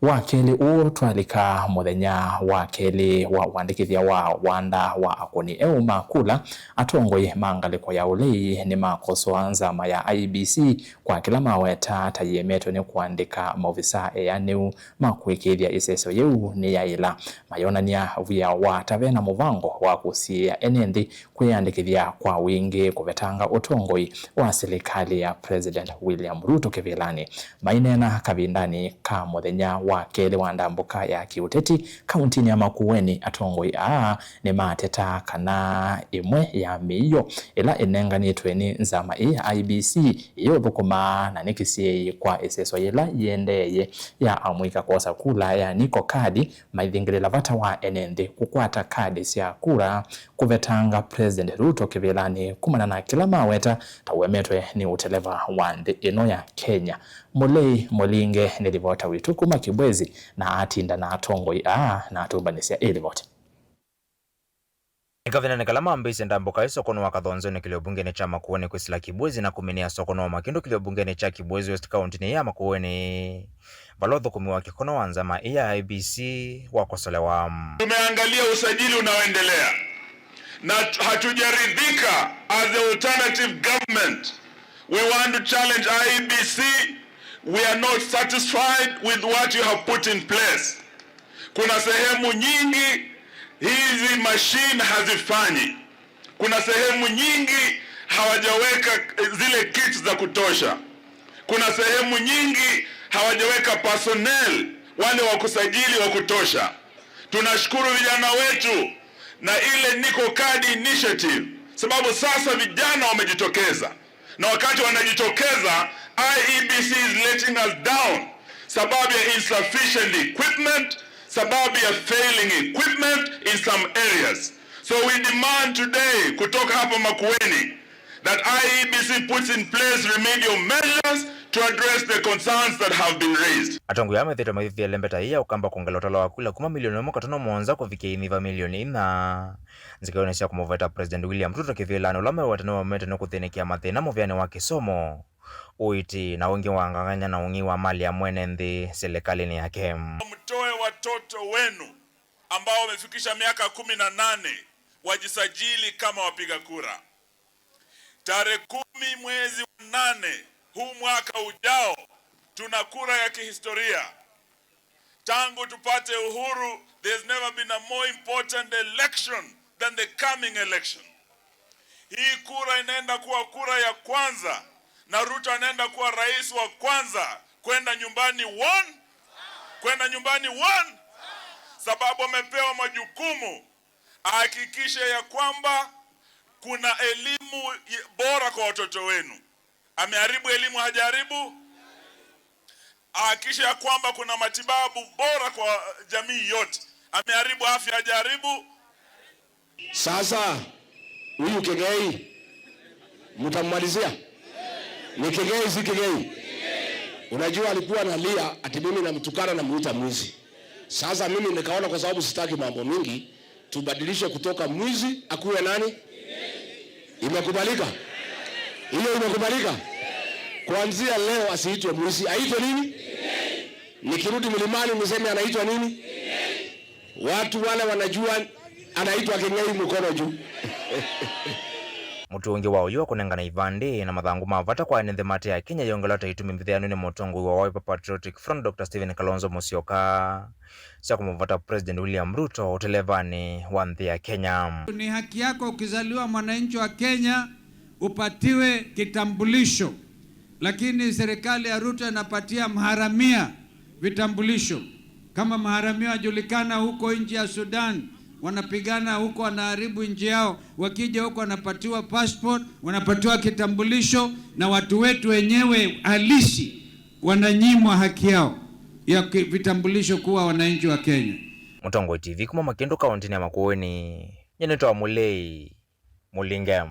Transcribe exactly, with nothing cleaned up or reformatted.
Wa kelĩ ũũ twalika mũthenya wa kelĩ wa ũandĩkĩthya wa wanda wa akũni eũ ma kula, atongoi ma ngalĩko ya ũlei nĩmakosoa nzama ya I E B C kwa kĩla maweta ta yĩemetwe nĩ kũandĩka maovisa eanĩu ma kũĩkĩĩthya ĩsesyo yĩu nĩyaĩla. Mayonany'a wia wa ata ve na mũvango wa kũsiĩĩa ene nthĩ kwĩyandĩkĩthya kwa wingĩ kũvetanga ũtongoi wa silikalĩ ya President William Ruto kĩvĩlanĩ. Maineena kavindanĩ ka mũthenya wa kelĩ wa ndambũka ya kĩũteti kauntinĩ ya Makueni, atongoi aa nĩmatetaa kana ĩmwe ya mĩio ĩla ĩnenganĩtwe nĩ nzama ĩĩ ya I E B C ĩyũthũkũmaa na nĩ kĩsiĩĩi kwa ĩseswa yĩla yĩendeeye ya amũika kwosa kula ya niko kadi, maithingĩlĩla vata wa ene nthĩ kũkwata kadi sya kura kũvetanga President Ruto kĩvĩlanĩ kumana na kĩla maweta ta ũemetwe nĩ ũteleva wa nthĩ ĩno ya Kenya. Mũlei Mũlinge nĩ livota witũ kuma Kibwezi na atinda na atongoi aa na atũmbanĩsya ĩ livoti. Nĩ kavindanĩ kala mambĩĩsye ndambũka ĩsokonĩ wa Kathonzonĩ kĩlio mbungenĩ kya Makueni kwĩsĩla Kibwezi na kũminĩa sokonĩ wa Makindũ kĩlio mbungenĩ kya Kibwezi West kauntinĩ ya Makueni, vala ũthũkũmi wa kĩkono wa nzama ĩĩ ya I E B C wakosolewa. Tumeangalia usajili unaoendelea na hatujaridhika as the alternative government. We want to challenge I E B C. We are not satisfied with what you have put in place. Kuna sehemu nyingi hizi machine hazifanyi. Kuna sehemu nyingi hawajaweka, eh, zile kits za kutosha. Kuna sehemu nyingi hawajaweka personnel wale wa kusajili wa kutosha. Tunashukuru vijana wetu na ile Niko Card Initiative, sababu sasa vijana wamejitokeza. Na wakati wanajitokeza, I E B C is letting us down sababu ya insufficient equipment, sababu ya failing equipment in some areas. So we demand today kutoka hapa Makueni that I E B C puts in place remedial measures to address the concerns that have been raised. Atongoi aa methĩĩtwe mayĩthĩa ĩlembeta yĩĩ ya ũkamba kwongela ũtalo wa kula kuma milioni ĩmwe katono mũonza kũvikĩa inyiva milioni inya. Nzikaĩonĩ sya kũmũveta President William Ruto kĩvĩlanĩ ũla meweta nĩwaumĩte nĩ kũthĩnĩkĩa mathĩna mũvĩanĩ wa kĩsomo, ũiiti, na ũingĩ wa ngangany'a na ũng'ei wa mali ya mwene nthĩ silikalĩnĩ yake. Mtoe watoto wenu ambao wamefikisha miaka kumi na nane wajisajili kama wapiga kura. Tarehe kumi mwezi wa nane huu mwaka ujao, tuna kura ya kihistoria. Tangu tupate uhuru, there's never been a more important election than the coming election. Hii kura inaenda kuwa kura ya kwanza, na Ruto anaenda kuwa rais wa kwanza kwenda nyumbani one, kwenda nyumbani one, sababu amepewa majukumu ahakikishe ya kwamba kuna elimu bora kwa watoto wenu. Ameharibu elimu, hajaribu? Ahakikishe ya kwamba kuna matibabu bora kwa jamii yote. Ameharibu afya, hajaribu? Sasa, huyu Kĩng'ei, mtammalizia? Ni Kĩng'ei, si Kĩng'ei? Unajua alikuwa analia ati mimi namtukana, namuita mwizi. Sasa mimi nikaona kwa sababu sitaki mambo mingi, tubadilishe kutoka mwizi akuwe nani? Imekubalika? Hiyo imekubalika? Kuanzia leo asiitwe mwizi, aitwe nini? Nikirudi mlimani niseme anaitwa nini? Watu wale wanajua anaitwa Kĩng'ei, mkono juu. Mũtuo ũngĩ wa ũyu wa kũnengana ivandĩ na mathangũ ma vata kwa ene nthĩ mate ya Kenya yongelwa ta itumi mbĩthĩanw'e nĩ mũtongoi wa Wiper Patriotic Front, Doctor Stephen Kalonzo Musyoka, sya kũmũvata President William Ruto ũtelevanĩ wa nthĩ ya Kenya. Ni haki yako ukizaliwa mwananchi wa Kenya upatiwe kitambulisho, lakini serikali ya Ruto inapatia maharamia vitambulisho. Kama maharamia wajulikana huko nchi ya Sudan, wanapigana huko, wanaharibu nchi yao, wakija huko wanapatiwa passport, wanapatiwa kitambulisho, na watu wetu wenyewe halisi wananyimwa haki yao ya ki-, vitambulisho kuwa wananchi wa Kenya. Mũtongoi T V kuma Makĩndũ kaũntĩnĩ ya Makueni, nyenetwa Mũlei Mũlinge.